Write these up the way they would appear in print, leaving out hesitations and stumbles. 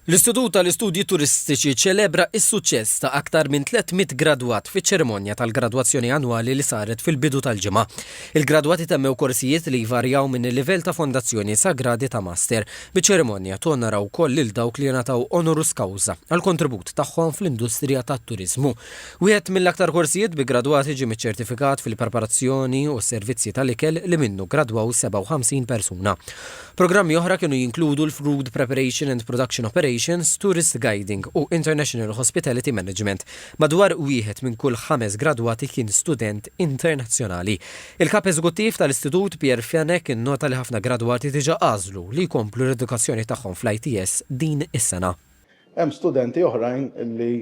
L-Istitut tal-Istudji Turistiċi ċċelebra s-suċċess ta' aktar minn 300 gradwat fiċ-ċerimonja tal-gradwazzjoni annwali li saret fil-bidu tal-ġimgħa. Il-gradwati temmew korsijiet li jvarjaw minn livell ta' fondazzjoni sa gradi ta' master, biċ-ċerimonja tonora wkoll lil dawk li ngħataw honoris causa għall-kontribut tagħhom fl-industrija tat-turiżmu. Wieħed mill-aktar korsijiet bi gradwati ġie miċ-ċertifikat fil-preparazzjoni u s-servizzi tal-ikel li minnu ggradwaw 57 persuna. Programmi oħra kienu jinkludu l-Food Preparation and Production Operations, Tourist Guiding u International Hospitality Management. Madwar wieħed minn kull ħames gradwati kien student internazzjonali. Il-Kap Eżekuttiv tal-Istitut, Pierre Fenech innota li ħafna gradwati diġà għażlu li jkomplu l-edukazzjoni tagħhom fl-ITS din is-sena. Hemm studenti oħrajn li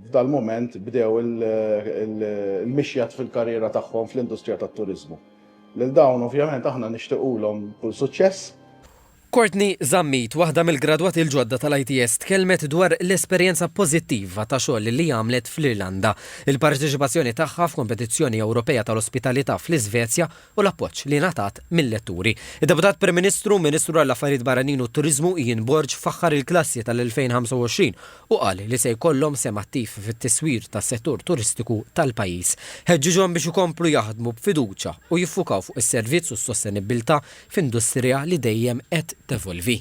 f'dal-mument bdew il-mixja fil-karriera tagħhom fl-industrija tat-turiżmu. Lil dawn ovvjament aħna nixtiqulhom kull suċċess. Courtney Zammit, waħda mill-gradwati l-ġodda tal-ITS tkellmet dwar l-esperjenza pożittiva ta' xogħol li għamlet fl-Irlanda, il-parteċipazzjoni tagħha f'kompetizzjoni Ewropea tal-ospitalità fl-Iżvezja u l-appoġġ li ngħatat mil-letturi. Id-Deputat Prim Ministru u Ministru għall-Affarijiet Barranin u t-Turiżmu Ian Borg faħħar il-klassi tal-2025 u qal li se jkollhom sehem attiv fit-tiswir tas-settur turistiku tal-pajjiż. Ħeġġiġhom biex ikomplu jaħdmu b'fiduċja u jiffukaw fuq is-servizz u s-sostenibbiltà f'industrija li dejjem qed tevolvi.